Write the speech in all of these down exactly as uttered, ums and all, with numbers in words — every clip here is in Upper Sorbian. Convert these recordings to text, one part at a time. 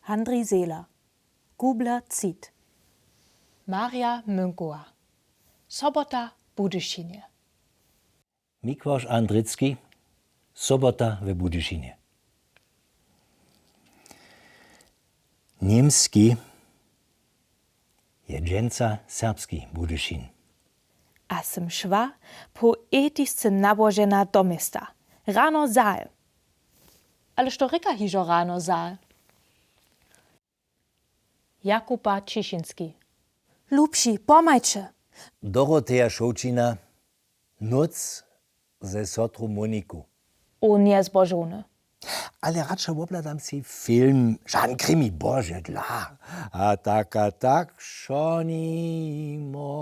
Handrij Zehler, Gubler Cid. Marja Mynkowa, Sobota w Budyšinje. Mikłoš Andricki, Sobota we Budyšinje. Němski je dźensa serbski Budyšin. A sym šła poetisce nabožena do města. Rano zahe. Ale što rěka hižo rano zahe? Jakuba Ćišinski, Lubši, pomhajće. Doroteja Šołćina, Nóc ze sotru Moniku. O, njezbožowny. Ale radšo wobhladam sej film, žan krimi, bože dla. A tak, a tak, wšo nimo.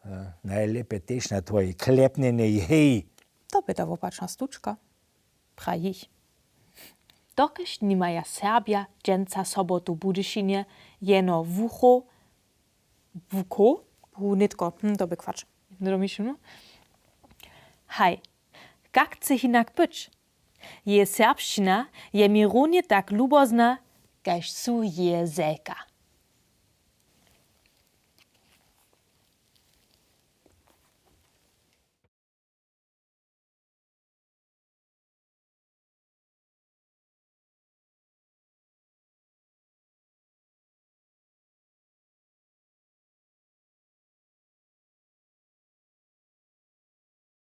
E, najlěpje tež na twojej klepnjenej, hej. To bě ta wopačna stučka, praji jich. Dokelž nimaja Serbja dźensa sobotu w Budyšinje jeno wuchow, wuchow? Wu nětko, hm, to bě kwacz. Domišljeno. Haj, kak chce hinak być? Jeje serbšćina je mi runje tak lubozna, kaž su jeje zelka.